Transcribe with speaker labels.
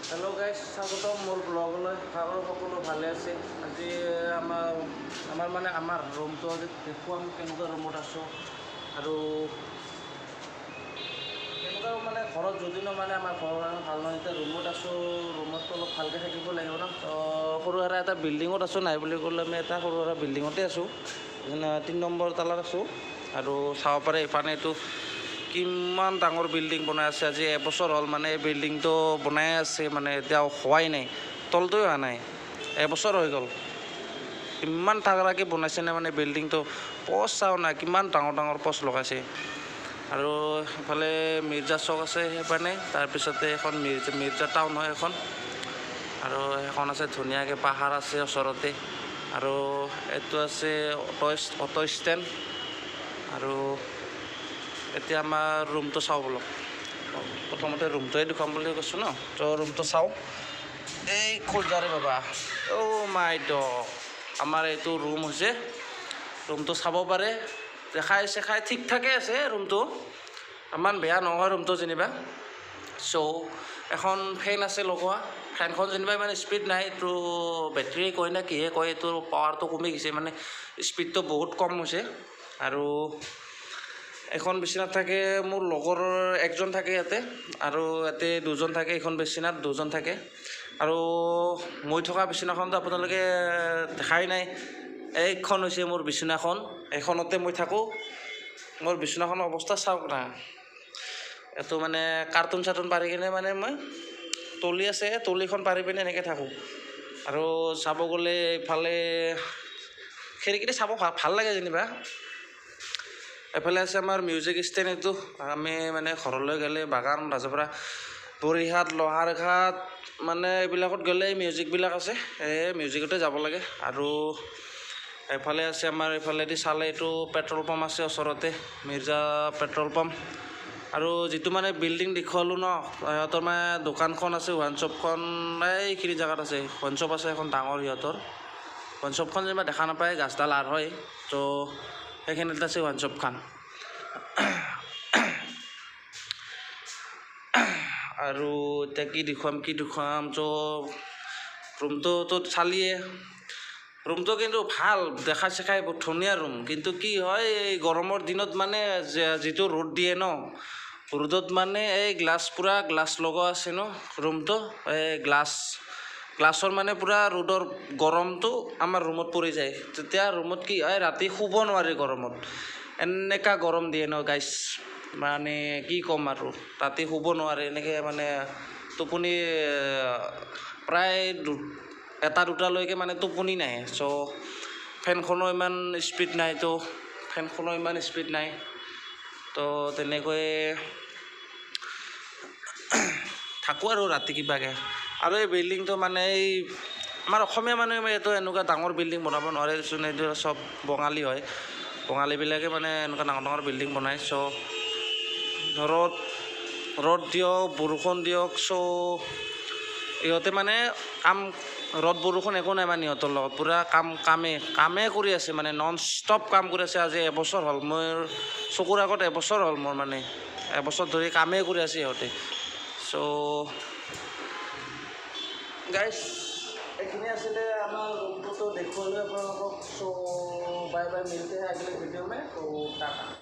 Speaker 1: Hello' guys, স্বাগতম মোৰ ব্লগলৈ। আশা কৰোঁ সকলো ভালে আছে। আজি আমাৰ আমাৰ মানে আমাৰ ৰুমটো আজি দেখুৱাম, কেনেকুৱা ৰুমত আছোঁ আৰু কেনেকুৱা মানে ঘৰত যদিনো মানে আমাৰ ঘৰৰ কাৰণে ভাল নহয়, এতিয়া ৰুমত আছোঁ, ৰুমততো অলপ ভালকৈ থাকিব লাগিব ন। তো সৰু সুৰা এটা বিল্ডিঙত আছোঁ, নাই বুলি ক'লে আমি এটা সৰু সুৰা বিল্ডিঙতে আছোঁ, 3 নম্বৰ তালাত আছোঁ। আৰু চাব পাৰে ইফালে এইটো কিমান ডাঙৰ বিল্ডিং বনাই আছে। আজি এবছৰ হ'ল মানে এই বিল্ডিংটো বনাই আছে, মানে এতিয়াও হোৱাই নাই, তলটোৱে হোৱা নাই, এবছৰ হৈ গ'ল। ইমান তাগৰাকৈ বনাইছেনে মানে বিল্ডিংটো। পষ্ট চাওঁ না, কিমান ডাঙৰ ডাঙৰ পষ্ট লগাইছে। আৰু ইফালে মিৰ্জা চক আছে সেইপিনে, তাৰপিছতে এখন মিৰ্জা টাউন হয় এখন, আৰু সেইখন আছে ধুনীয়াকৈ পাহাৰ আছে ওচৰতে। আৰু এইটো আছে অট' ষ্টেণ্ড। আৰু এতিয়া আমাৰ ৰুমটো চাওঁ ব'লক। প্ৰথমতে ৰুমটোৱে দেখুৱাম বুলি কৈছোঁ ন, তো ৰুমটো চাওঁ। এই খোলজাৰে বাবা, অ' মাই ডগ, আমাৰ এইটো ৰুম হৈছে। ৰুমটো চাব পাৰে, দেখাই চেখাই ঠিক ঠাকে আছে ৰুমটো, ইমান বেয়া নহয় ৰুমটো যেনিবা। চ' এখন ফেন আছে লগোৱা, ফেনখন যেনিবা ইমান স্পীড নাই, এইটো বেটেৰী কয় নে কিহে কয়, এইটো পাৱাৰটো কমি গৈছে, মানে স্পীডটো বহুত কম হৈছে। আৰু এখন বিচনাত থাকে মোৰ লগৰ একজন থাকে ইয়াতে, আৰু ইয়াতে দুজন থাকে, এইখন বিচনাত দুজন থাকে। আৰু মই থকা বিচনাখনতো আপোনালোকে দেখাই নাই। এইখন হৈছে মোৰ বিচনাখন, এইখনতে মই থাকোঁ। মোৰ বিচনাখনৰ অৱস্থা চাওক না, এইটো মানে কাৰ্টুন চাৰ্টুন পাৰি কিনে মানে মই তলি আছে, তলিখন পাৰি পিনে এনেকৈ থাকোঁ। আৰু চাব গ'লে এইফালে খিৰিকীতে চাব ভাল লাগে যেনিবা। এইফালে আছে আমাৰ মিউজিক ষ্টেণ্ড। এইটো আমি মানে ঘৰলৈ গ'লে বাগান ৰাজাপাৰা, বৰিহাট, লোহাৰঘাট মানে এইবিলাকত গ'লে মিউজিকবিলাক আছে, এই মিউজিকতে যাব লাগে। আৰু এইফালে আছে আমাৰ, এইফালেদি চালে এইটো পেট্ৰল পাম্প আছে ওচৰতে, মিৰ্জা পেট্ৰল পাম্প। আৰু যিটো মানে বিল্ডিং দেখুৱালোঁ ন, সিহঁতৰ মানে দোকানখন আছে, ৱাইন শ্বপখন এইখিনি জেগাত আছে। ৱাইন শ্বপ আছে এখন ডাঙৰ, সিহঁতৰ ৱাইন শ্বপখন যেনিবা দেখা নাপায়, গাছডাল আঁৰ হয়, তো সেইখিনিত আছে ৱাইন শ্বপখন। আৰু এতিয়া কি দেখুৱাম, তো ৰুমটোতো চালিয়ে, ৰুমটো কিন্তু ভাল, দেখা চেখাই বহুত ধুনীয়া ৰুম। কিন্তু কি হয়, এই গৰমৰ দিনত মানে যিটো ৰ'দ দিয়ে ন, ৰ'দত মানে এই গ্লাছ, পূৰা গ্লাছ লগোৱা আছে ন ৰুমটো, এই গ্লাছৰ মানে পূৰা ৰ'দৰ গৰমটো আমাৰ ৰুমত পৰি যায়। তেতিয়া ৰুমত কি হয়, ৰাতি শুব নোৱাৰি গৰমত, এনেকুৱা গৰম দিয়ে ন গাইছ, মানে কি ক'ম আৰু, ৰাতি শুব নোৱাৰে এনেকৈ, মানে টোপনি প্ৰায় এটা দুটালৈকে মানে টোপনি নাহে। চ' ফেনখনো ইমান স্পীড নাই, তো ফেনখনো ইমান স্পীড নাই, তো তেনেকৈ থাকোঁ আৰু ৰাতি কিবাকৈ। আৰু এই বিল্ডিংটো মানে এই আমাৰ অসমীয়া মানুহে এইটো এনেকুৱা ডাঙৰ বিল্ডিং বনাব নোৱাৰে দেচোন, এইটো চব বঙালী হয়, বঙালীবিলাকে মানে এনেকুৱা ডাঙৰ ডাঙৰ বিল্ডিং বনায়। চ' ৰ'দ দিয়ক, বৰষুণ দিয়ক, চ' ইহঁতে মানে কাম, ৰ'দ বৰষুণ একো নাই মানে ইহঁতৰ লগত, পূৰা কাম কামে কৰি আছে, মানে নন ষ্টপ কাম কৰি আছে। আজি এবছৰ হ'ল, মোৰ চকুৰ আগত এবছৰ হ'ল, মোৰ মানে এবছৰ ধৰি কামেই কৰি আছে ইহঁতে। চ' গাইজ, এইখিনি আছিলে আমাৰ ৰুমটোতো দেখুৱালোঁ আপোনালোকক। চ' বাই বাই, মিলতে হে আগলে ভিডিঅ' মে, ত' টাটা।